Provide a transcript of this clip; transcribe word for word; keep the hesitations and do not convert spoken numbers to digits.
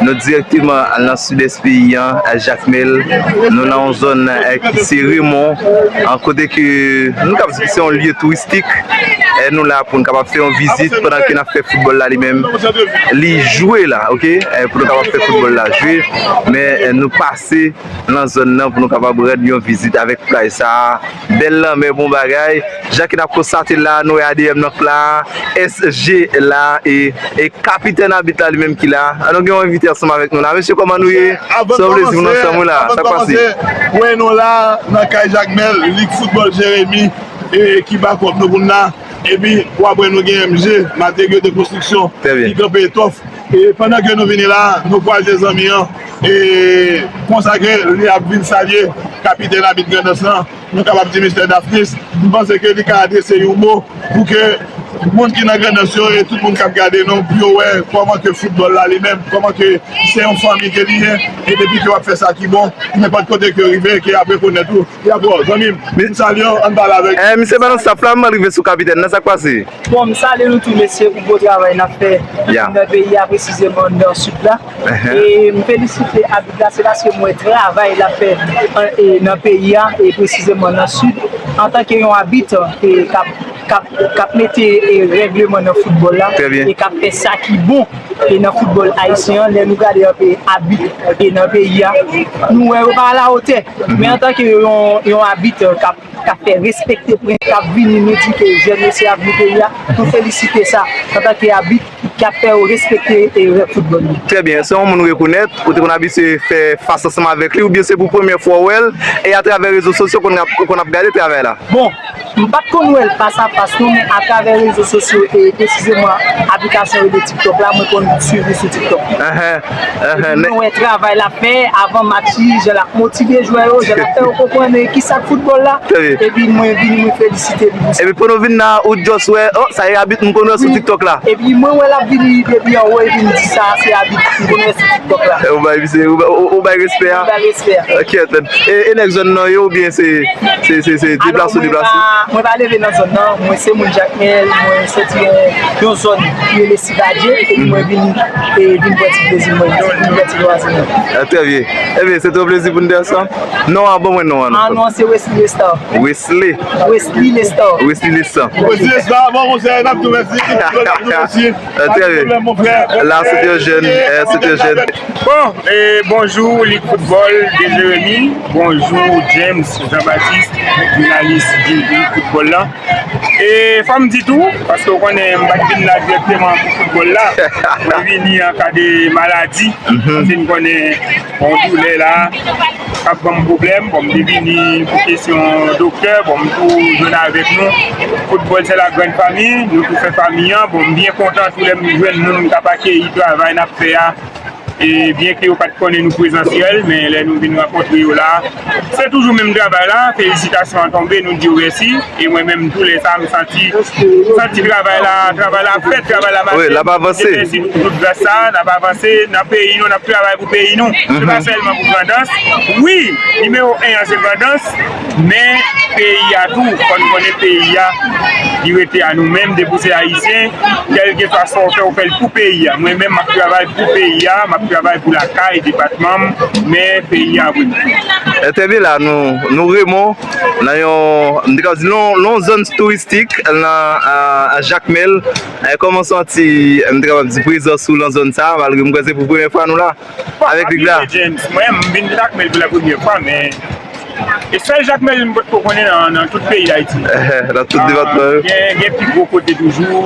Nou dirèkteman nan sidès peyi an, Jakmèl. Nou nan yon zòn, eh, ki se Remon, an kote ke nou kab di se yon lye touristik. Eh, nou la pou nou kapab fè yon vizit pandan ke n ap fè foutbòl la li menm. Li jwe la, oke? Eh, pou nou kapab fè foutbòl la jwe. Men, eh, nou pase nan zòn nan pou nou kapab rann yon vizit avèk plaj sa a. Bèl lanmè, bon bagay. Jan ke n ap konstate la, nou wè A D M nan k la, S G la, e, e kapitèn abit la li menm ki la. An, nou gen yon envite ansanm avèk nou la. Mesye, kòman nou ye? Se yon plezi pou nou ansanm, wi la. Sa k pase? Wè nou la, nan kay Jakmèl, Lig Foutbòl Jeremi, e, ki bakòp nou pou n la. Epi, w ap wè nou gen M G, Materyo de Konstriksyon, ki kanpe etòf. E pandan ke nou vini la, nou kwaze zanmi an, e konsa ke li ap vin salye kapitèn abit Grandans lan, nou kapab di mistè Daphnis, m panse ke li ka adrese yon mo pou ke moun ki nan Grandans yo e tout moun k ap gade nou, pou yo wè kòman ke foutbòl la li menm, kòman ke se yon fanmi ke li ye, e depi ke w ap fè sa ki bon, nenpòt kote ke w rive, ke y ap rekonèt ou. Yabò, zanmi m, m salye w, ann pale avèk. Eh, misye pa nan staff la, m rive sou kapitèn nan, sa k pase? Bon, m salye nou tou, mesye, pou bon travay n ap fè nan peyi a, presizeman nan Sid la. E m felisite abit la, se paske m wè travay l ap fè an, e, nan peyi a, e presizeman nan Sid, antanke yon abit, e, k ap, k ap, k ap mete, e, règleman nan foutbòl la, e k ap fè sa ki bon, e nan foutbòl ayisyen an. Lè nou gade anpe abit, e, nan peyi a, nou wè yo pa alawotè. Men antanke yon, yon abit, e, k ap k ap fè respekte prensip, k ap vini, nou di ke jèn mesye avni peyi a, nou felisite sa, antanke abit, k ap fè yo respekte, e, règ foutbòl yo. Trè byen, se yon moun ou rekonèt, ou te konn abitye fè fas ansanm avèk li, oubyen se pou premyè fwa w wè l, e atravè rezo sosyo konn ap, konn ap gade travay la? Bon, m pa t konn wè l fas a fas non, men atravè rezo sosyo, e presizeman aplikasyon yo de TikTok la, mwen konn swiv li sou TikTok. Epi mwen wè travay l ap fè avan match li, jan l ap motive jwè yo, jan l ap fè yo konprann, e, kisa k foutbòl la. Epi mwen vini, mwen felisite li pou sa. Epi pou nou vin la, ou just wè, o, sa e abit m konn wè sou TikTok la. Epi mwen wè l ap vini depi anwo, epi m di sa se abit m konn wè sou TikTok la. Ou bay misye, ou bay, ou, ou bay respè a. Ou bay respè a. Ok, antann. E, e nèg zòn nan yo, oubyen se, se, se, se deplase ou deplase? Mwen pa leve nan zòn nan, mwen se moun Jakmèl, mwen soti yon, yon zòn ki rele Sibadye, epi mwen vin, e, vin pran ti plezi mwen, vin pran ti lwazi mwen. Ah, trè byen. Ebyen, se te yon plezi pou n te ansanm. Non an, ban mwen non an. Ah, non an se Wesley Lestar. Wesley. Wesley Lestar. Wesley Lestar. Wesley Lestar, bon, monchè, n ap tou mèsi. N ap tou mèsi. Ah, trè byen. La, se te yon jèn, eh, se te yon jèn. Bon, e, bonjou, Lig Foutbòl de Jeremi. Bonjou, James Jean-Baptiste, jounalis di Lig Foutbòl la. E fò m di tou, paske w konnen m pa t vin la dirèkteman pou foutbòl la. Mwen vini an ka de maladi. Paske m konnen yon doulè la k ap ban m pwoblèm. Bon, m te vini pou kesyon doktè. Bon, m tou jwenn avèk nou. Foutbòl, se la grande famille. Nou tou fè fanmi an. Bon, m byen kontan tou lè m jwenn moun k ap akeyi travay n ap fè a. E byen ke yo pa t konnen nou prezansyèl, men lè nou vin rankontre yo la, se toujou menm travay la. Felisitasyon an tonbe, nou di yo mèsi. E mwen menm, tou lè sa, m santi, santi travay la, travay la fèt, travay la mache. Wi, l ap avanse. Mèsi pou tout gras sa, n ap avanse nan peyi nou, n ap travay pou peyi nou. Se pa sèlman pou Grandans. Wi, nimewo en an se Grandans, men peyi a tou, fò n konnen peyi a, li rete a nou menm, depi w se ayisyen, kèlkeswa sa w fè, w fè l pou peyi a. Mwen menm, m ap travay pou peyi a, m ap travay pou lakay, depatman m, men peyi a vre. E trè byen la, nou, nou Remon, nan yon, m te ka di, nan yon zòn touristik, nan, a, a Jakmèl. E, kòman w santi, m te kapab di, prezans ou nan zòn sa a, malgre m kwè se pou premyè fwa nou la? Avèk lig la? James, mwen, m vin Jakmèl pou la premyè fwa, men e sèl Jakmèl m potko konnen nan, nan tout peyi Dayiti. Nan tout depatman yo? Gen, gen pi gwo kote toujou.